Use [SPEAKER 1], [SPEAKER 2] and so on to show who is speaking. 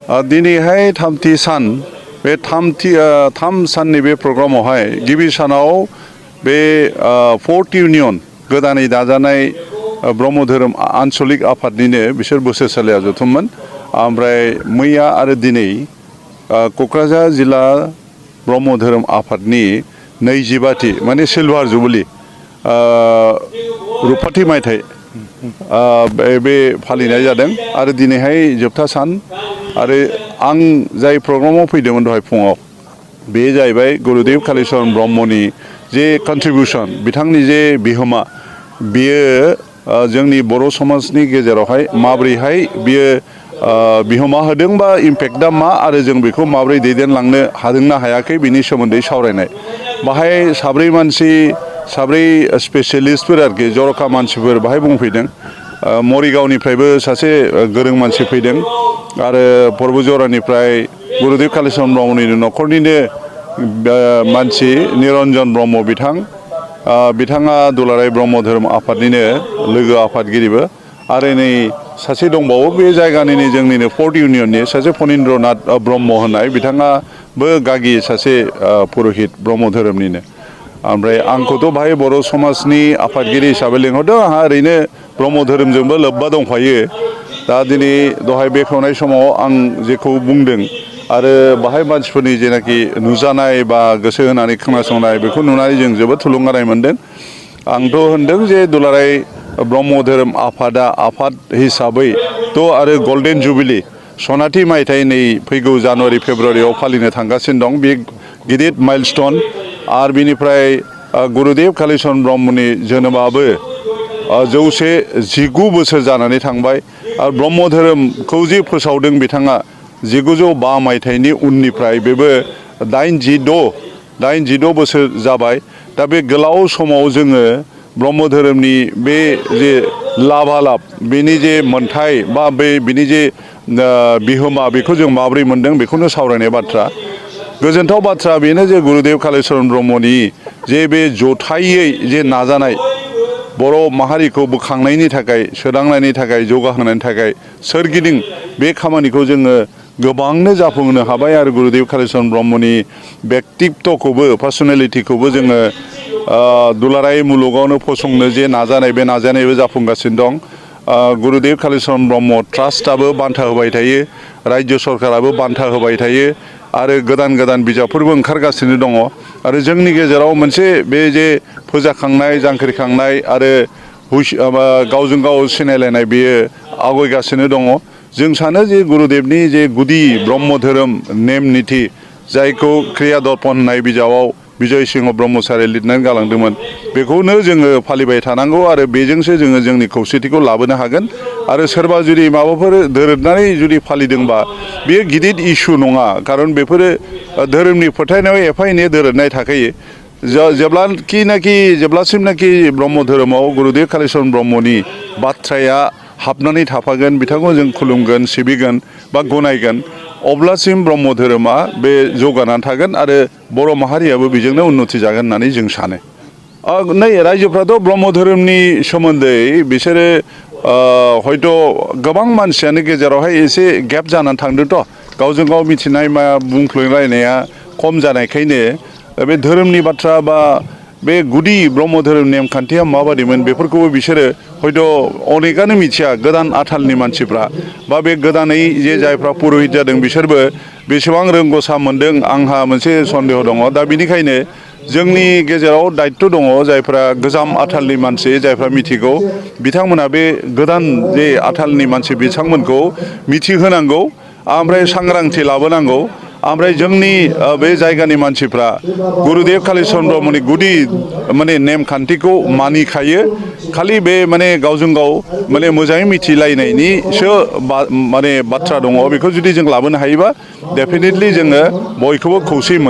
[SPEAKER 1] दिनैहाय थामथि सान बे थाम साननि बे प्रग्रामावहाय गिबि सानाव बे फोर्थ इउनियन गोदानै दाजानाय ब्रह्म धोरोम आन्चलिक आफादनिनो बिसोर बोसोरसालिया जथुममोन। ओमफ्राय मैया आरो दिनै क'क्राझार जिल्ला ब्रह्म धोरोम आफादनि 22थि माने सिलभार जुबली रुफाथि मायथाइ बे फालिनाय जादों आरो दिनैहाय जोबथा सान आरो आं जाय प्रग्रामाव फैदोंमोन दहाय फुङाव बे जाहैबाय गुरुदेव कालीचरण ब्रह्मनि जे कन्ट्रिबिउसन बिथांनि जे बिहोमा बियो जोंनि बर' समाजनि गेजेरावहाय माबोरैहाय बियो बिहोमा होदों बा इम्पेक्टआ मा आरो जों बेखौ माबोरै दैदेनलांनो हादोंना हायाखै बिनि सोमोन्दै सावरायनाय बाहाय साब्रै स्पेसियलिस्टफोर आरोखि जर'खा मानसिफोर बाहाय बुंफैदों। मरिगावनिफ्रायबो सासे गोरों मानसि फैदों आरो परबुजरानिफ्राय गुरुदेव कालीचरण ब्रह्मनि न'खरनिनो मानसि निरन्जन ब्रह्म बिथाङा दुलाराय ब्रह्म धोरोम आफादनिनो लोगो आफादगिरिबो आरो नै सासे दंबावो बे जायगानिनो जोंनिनो फोर्थ इउनियननि सासे फनिन्द्रनाथ ब्रह्म होननाय बिथाङाबो गागि सासे पुरहित ब्रह्म धोरोमनिनो। ओमफ्राय आंखौथ' बाहाय बर' समाजनि आफादगिरि हिसाबै लिंहरदों। आंहा ओरैनो ब्रह्म धोरोमजोंबो लोब्बा दंफायो। दा दिनै दहाय बेखेवनाय समाव आं जेखौ बुंदों आरो बाहाय मानसिफोरनि जेनाखि नुजानाय बा गोसो होनानै खोनासंनाय बेखौ नुनानै जों जोबोद थुलुंगानाय मोनदों। आंथ' होनदों जे दुलाराय ब्रह्म धोरोम आफाद हिसाबै आरो गल्डेन जुबिलि सनाथि मायथाइ नै फैगौ जानुवारि फेब्रुवारियाव फालिनो थांगासिनो दं। बे गिदिर माइलस्टन आरो बिनिफ्राय गुरुदेव कालीचरण ब्रह्मनि जोनोमाबो 119 बोसोर जानानै थांबाय आरो ब्रह्म धोरोमखौ जे फोसावदों बिथाङा 1905 मायथाइनि उननिफ्राय बेबो 86 बोसोर जाबाय। दा बे गोलाव समाव जोङो ब्रह्म धोरोमनि बे जे लाभालाब बेनि जे मोन्थाय बा बिनि जे बिहोमा बेखौ जों माबोरै मोनदों बेखौनो सावरायनाय बाथ्रा। गोजोनथाव बाथ्रा बेनो जे गुरुदेव कालीचरण ब्रह्मनि जे बे जथायै जे नाजानाय बर' माहारिखौ बोखांनायनि थाखाय सोदांनायनि थाखाय जौगाहोनायनि थाखाय सोरगिदिं बे खामानिखौ जोङो गोबांनो जाफुंहोनो हाबाय आरो गुरुदेव कालीचरण ब्रह्मनि व्यक्तित्वखौबो पार्सनेलिटिखौबो जोङो दुलाराय मुलुगावनो फसंनो जे नाजानाय बे नाजानायबो जाफुंगासिनो दं। गुरुदेव कालीचरण ब्रह्म ट्रास्टआबो बान्था होबाय थायो, रायजो सरकाराबो बान्था होबाय थायो आरो गोदान बिजाबफोरबो ओंखारगासिनो दङ आरो जोंनि गेजेराव मोनसे बे जे फोजाखांनाय जांख्रिखांनाय आरो गावजों गाव सिनायलायनाय बेयो आवगायगासिनो दङ। जों सानो जे गुरुदेवनि जे गुदि ब्रह्म धोरोम नेम निथि जायखौ क्रिया दर्पण होननाय बिजाबाव बिजय सिंह ब्रह्मचारि लिरनानै गालांदोंमोन बेखौनो जोङो फालिबाय थानांगौ आरो बेजोंसो जोङो जोंनि खौसेथिखौ लाबोनो हागोन। आरो सोरबा जुदि माबाफोर दोरोदनानै जुदि फालिदोंबा बेयो गिदिर इस्यु नङा, खारन बेफोरो धोरोमनि फोथायनायाव एफा एनै दोरोदनाय थाखायो। जेब्लासिमनाखि ब्रह्म धोरोमाव गुरुदेव कालीचरण ब्रह्मनि बाथ्राया हाबनानै थाफागोन, बिथांखौ जों खुलुमगोन, सिबिगोन बा गनायगोन, अब्लासिम ब्रह्म धोरोमा बे जौगानानै थागोन आरो बर' माहारियाबो बेजोंनो उन्नति जागोन होननानै जों सानो। नै रायजोफ्राथ' ब्रह्म धोरोमनि सोमोन्दै बिसोरो हयथ' गोबां मानसियानो गेजेरावहाय एसे गेप जानानै थांदोंथ', गावजों गाव मिथिनाय मा बुंफ्लुंलायनाया खम जानायखायनो बे धोरोमनि बाथ्रा बा बे गुदि ब्रह्म धोरोम नेमखान्थिया माबादिमोन बेफोरखौबो बिसोरो हयथ' अनेकानो मिथिया। गोदान आथालनि मानसिफ्रा बा बे गोदानै जे जायफ्रा पुरहित जादों बिसोरबो बेसेबां रोंगौसा मोनदों आंहा मोनसे सन्देह दङ। दा बिनिखायनो जोंनि गेजेराव दायित्व दङ, जायफ्रा गोजाम आथालनि मानसि जायफ्रा मिथिगौ बिथांमोना बे गोदान जे आथालनि मानसि बिथांमोनखौ मिथिहोनांगौ, ओमफ्राय सांग्रांथि लाबोनांगौ। ओमफ्राय जोंनि बे जायगानि मानसिफ्रा गुरुदेव कालीचरण ब्रह्मनि गुदि माने नेमखान्थिखौ मानिखायो, खालि बे माने गावजों गाव माने मोजाङै मिथिलायनायनिसो माने बाथ्रा दङ। बेखौ जुदि जों लाबोनो हायोबा डेफिनेटलि जोङो बयखौबो खौसेयै मोन